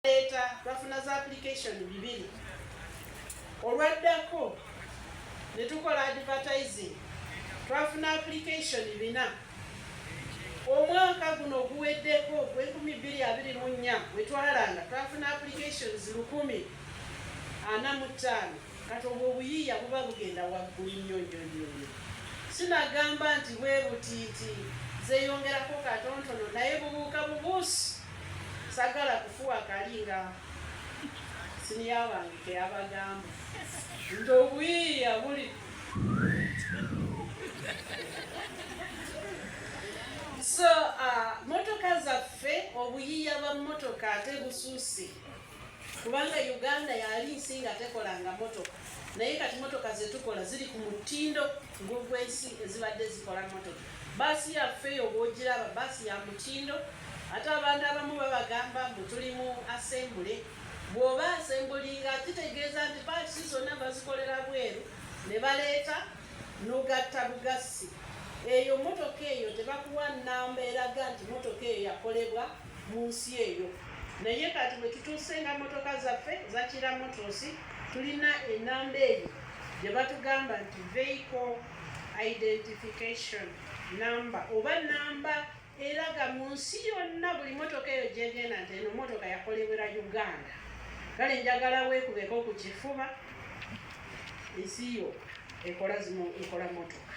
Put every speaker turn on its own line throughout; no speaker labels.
Leeta twafuna za application bibiri. Olwaddako ne tukola advertising, twafuna application bina. Omwaka guno oguweddeko ogw'2024 bwe twalanga, twafuna applications 1045. Kati obwo obuyiiya buba bugenda waggulu nnyo nnyo nnyo nnyo. Sinagamba nti bwe buti nti zeeyongerako katontono, naye bubuuka bubuusi. Sagala kufuwa kali nga siniya wange keyabagamba nti obuyiiya buli. So motoka zaffe, obuyiiya bwa motoka ate busuuse, kubanga Uganda yali nsi nga tekolanga motoka, naye kati motoka zetukola ziri ku mutindo ng'ogw'ensi ezibadde zikola motoka. Baasi yaffe eyo bw'ogiraba, baasi ya mutindo. Ate abantu abamu babagamba mbu tuli mu assembly. Bw'oba assemblinga, kitegeeza nti parts zonna bazikolera bweru ne baleeta n'ogatta bugassi. Eyo motoka eyo tebakuwa nnamba eraga nti motoka eyo yakolebwa mu nsi eyo. Naye kati bwe tutuuse nga motoka zaffe za Kiira Motors, tulina enamba eyo gye batugamba nti vehicle identification number, oba namba eraga mu nsi yonna buli motoka eyo gyegenda nti eno motoka yakolebwera Uganda. Kale njagala weekubeko ku kifuba, ensi yo ekola zino, ekola motoka.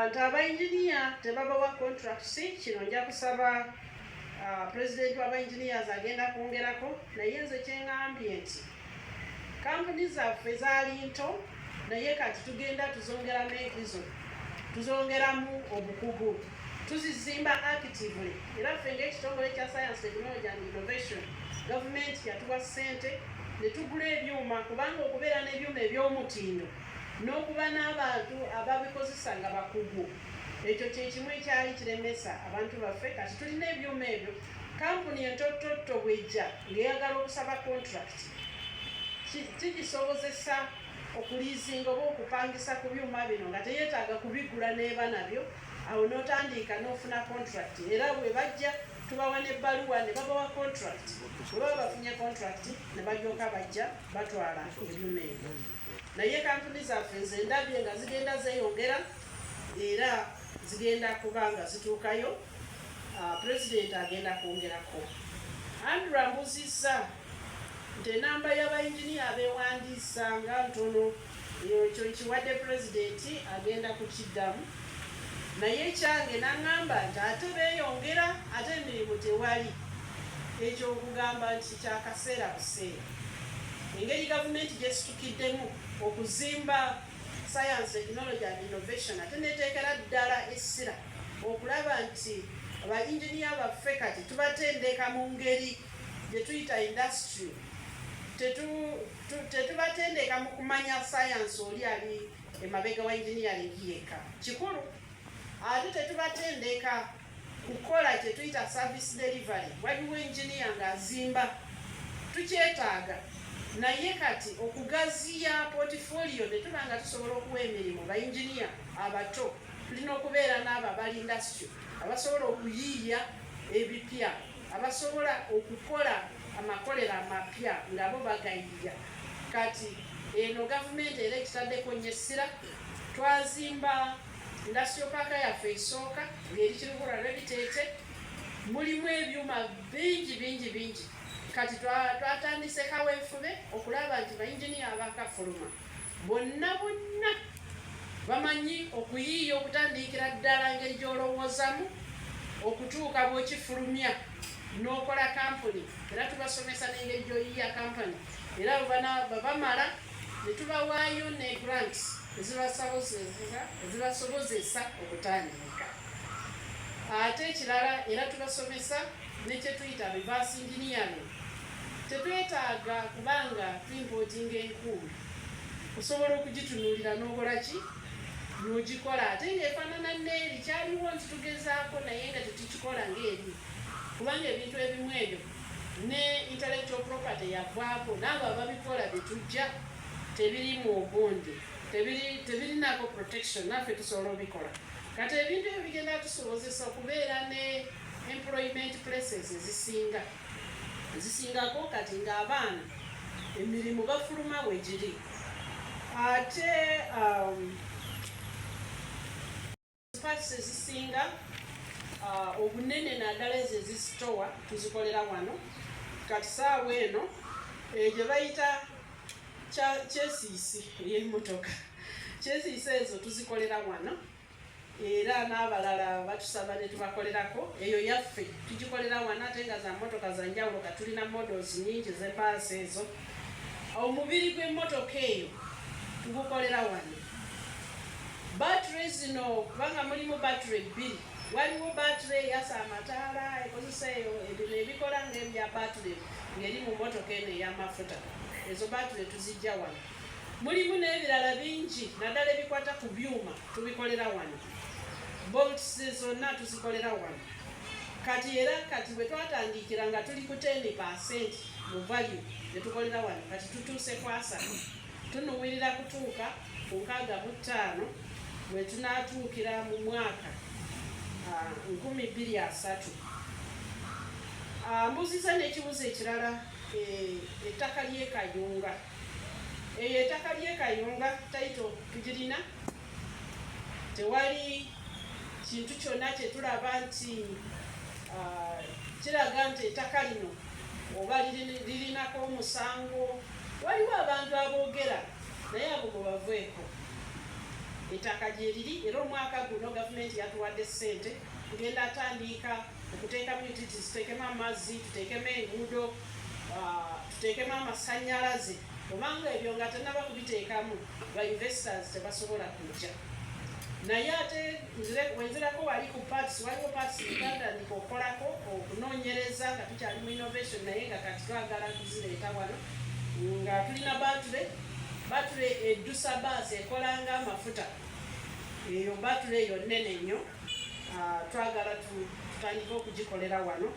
Nti abainginiya tebabawa contracts, kino nja kusaba president w'abaengineers agenda kwongerako, naye nze kyeŋŋambye nti kampuni zaffe zaali nto, naye kati tugenda tuzongeramu enkizo, tuzongeramu obukugu, tuzizimba actively. Era ffe ng'ekitongole kya Science, Technology and Innovation, gavumenti yatuwa ssente ne tugula ebyuma, kubanga okubeera n'ebyuma eby'omutindo n'okuba n'abantu ababikozesa nga bakugu, ekyo kyekimu ekyali kiremesa abantu baffe. Kati tulina ebyuma ebyo. Kampuni entototto bwejja ng'eyagala okusaba contract, kigisobozesa okuleasinga oba okupangisa ku byuma bino nga teyeetaaga kubigula n'eba nabyo. Awo n'otandiika n'ofuna contract, era bwe bajja tubawa n'ebbaluwa ne babawa contract. Bwe baba bafunye contract ne balyoka bajja batwala ebyuma ebyo. Naye kampuni zaffe nze ndabye nga zigenda zeeyongera, era zigenda kuba nga zituukayo. Pulezidenti agenda kwongerako. Andrew ambuzizza nti enamba y'abayinginiya abeewandiisa nga ntono. Ekyo nkiwadde pulezidenti, agenda kukiddamu, naye ekyange n'aŋŋamba nti ate beeyongera ate emirimu tewali. Ekyo okugamba nti kyakaseera buseera. Engeri gavumenti gyesitukiddemu okuzimba Science, Technology and Innovation, ate neteekera ddala essira okulaba nti abainginiya baffe kati tubatendeka mu ngeri gye tuyita industry, tetubatendeka mu kumanya science oli ali emabega wa engineering yekka, kikulu, ate tetubatendeka kukola kye tuyita service delivery. Waliwo engineer ng'azimba, tukyetaaga, naye kati okugaziya portfolio ne tuba nga tusobola okuwa emirimu bainginiya abato, tulina okubeera n'abo abali industry, abasobola okuyiiya ebipya, abasobola okukola amakolero amapya nga bo bagayiiya. Kati eno gavumenti era ekitaddeko nnyo essira. Twazimba industrial park yaffe esooka ng'eri Kiruhura Lwebiteete, mulimu ebyuma bingi bingi bingi. Kati twatandise kaweefube okulaba nti bainginiya abakafuluma bonna bonna bamanyi okuyiiya, okutandikira ddala engeri gy'olowoozamu okutuuka bw'okifulumya n'okola kampuni. Era tubasomesa n'engeri gy'oyiiya kampuni, era bwe bamala ne tubawaayo ne grants ezibasobozesa okutandika. Ate ekirala, era tubasomesa ne kye tuyita reverse engineering. Tetwetaaga kubanga tuimportinga enkumbi, osobola okugitunuulira n'okola ki, n'ogikola ate ng'efaanana neeri. Kyaliwo nti tugezaako, naye nga tetukikola ng'eri, kubanga ebintu ebimu ebyo ne intellectual property yavaako, n'abo ababikola betujja tebirimu ogundi, tebirinako protection, naffe tusobola obikola. Kati ebintu ebyo bigenda tusobozesa okubeera ne employment places ezisinga. Ezisingako kati ng'abaana emirimu bafuluma we giri. Ate parts ezisinga obunene, naddala ezo ezisitowa, tuzikolera wano. Kati saawa eno gye bayita chassis ey'emmotoka, chassis ezo tuzikolera wano, era n'abalala batusaba ne tubakolerako. Eyo yaffe tugikolera wano, ate nga za mmotoka za njawulo. Ka tulina models nyingi z'ebbaasi ezo. Omubiri gw'emmotoka eyo tugukolera wano. Battery zino, kubanga mulimu battery bbiri, waliwo battery eyasa amataala ekozesa eyo ebino ebikola ng'ebya battery ng'eri mu mmotoka eno ey'amafuta, ezo battery tuzijja wano. Mulimu n'ebirala bingi, naddala ebikwata ku byuma tubikolera wano, bolts zonna tuzikolera wano. Kati era kati bwe twatandikira nga tuli ku 10% mu value ne tukolera wano, kati tutuuse ku 30, tunuwirira kutuuka ku 65 bwe tunaatuukira mu mwaka 2030. Mbuuziza n'ekibuzo ekirala, ettaka ly'e Kayunga. Eyo ettaka ly'e Kayunga title tugirina, tewali kintu kyonna kye tulaba nti kiraga nti ettaka lino oba lirinako omusango. Waliwo abantu aboogera, naye abo mubaveeko. Ettaka gye liri, era omwaka guno gavumenti yatuwadde ssente, tugenda atandika okuteekamu utilities, tuteekemu amazzi, tuteekemu enguudo, tuteekemu amasannyalaze, kubanga ebyo nga tenaba kubiteekamu ba investors tebasobola kujja. Naye ate wenzirako wali ku parts, waliwo parts twatandika okukolako okunoonyereza nga tukyali mu innovation, naye nga kati twagala kuzireeta wano, nga tulina battery eddusa baasi, ekola nga amafuta. Eyo battery eyo nnene nnyo. Twagala tutandike okugikolera wano,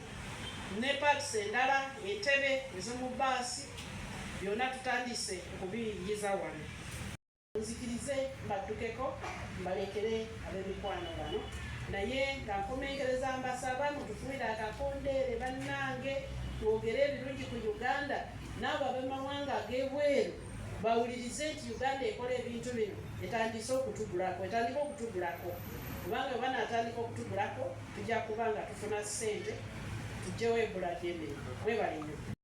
ne parts endala, entebe ez'omu baasi, byonna tutandise okubiyingiza wano. Nzikirize mbaddukeko, mbalekere ab'emikwano bano, naye nga nkomenkereza mbasaba mutufuire akakondeere. Bannange, twogere ebirungi ku Uganda, n'abo ab'amawanga ag'ebweru bawulirize nti Uganda ekola ebintu bino, etandise okutugulako, etandika okutugulako, kubanga bwe banaatandika okutugulako tujja kuba nga tufuna ssente, tugyewo ebbula ly'emirimu. Mwebale nnyo.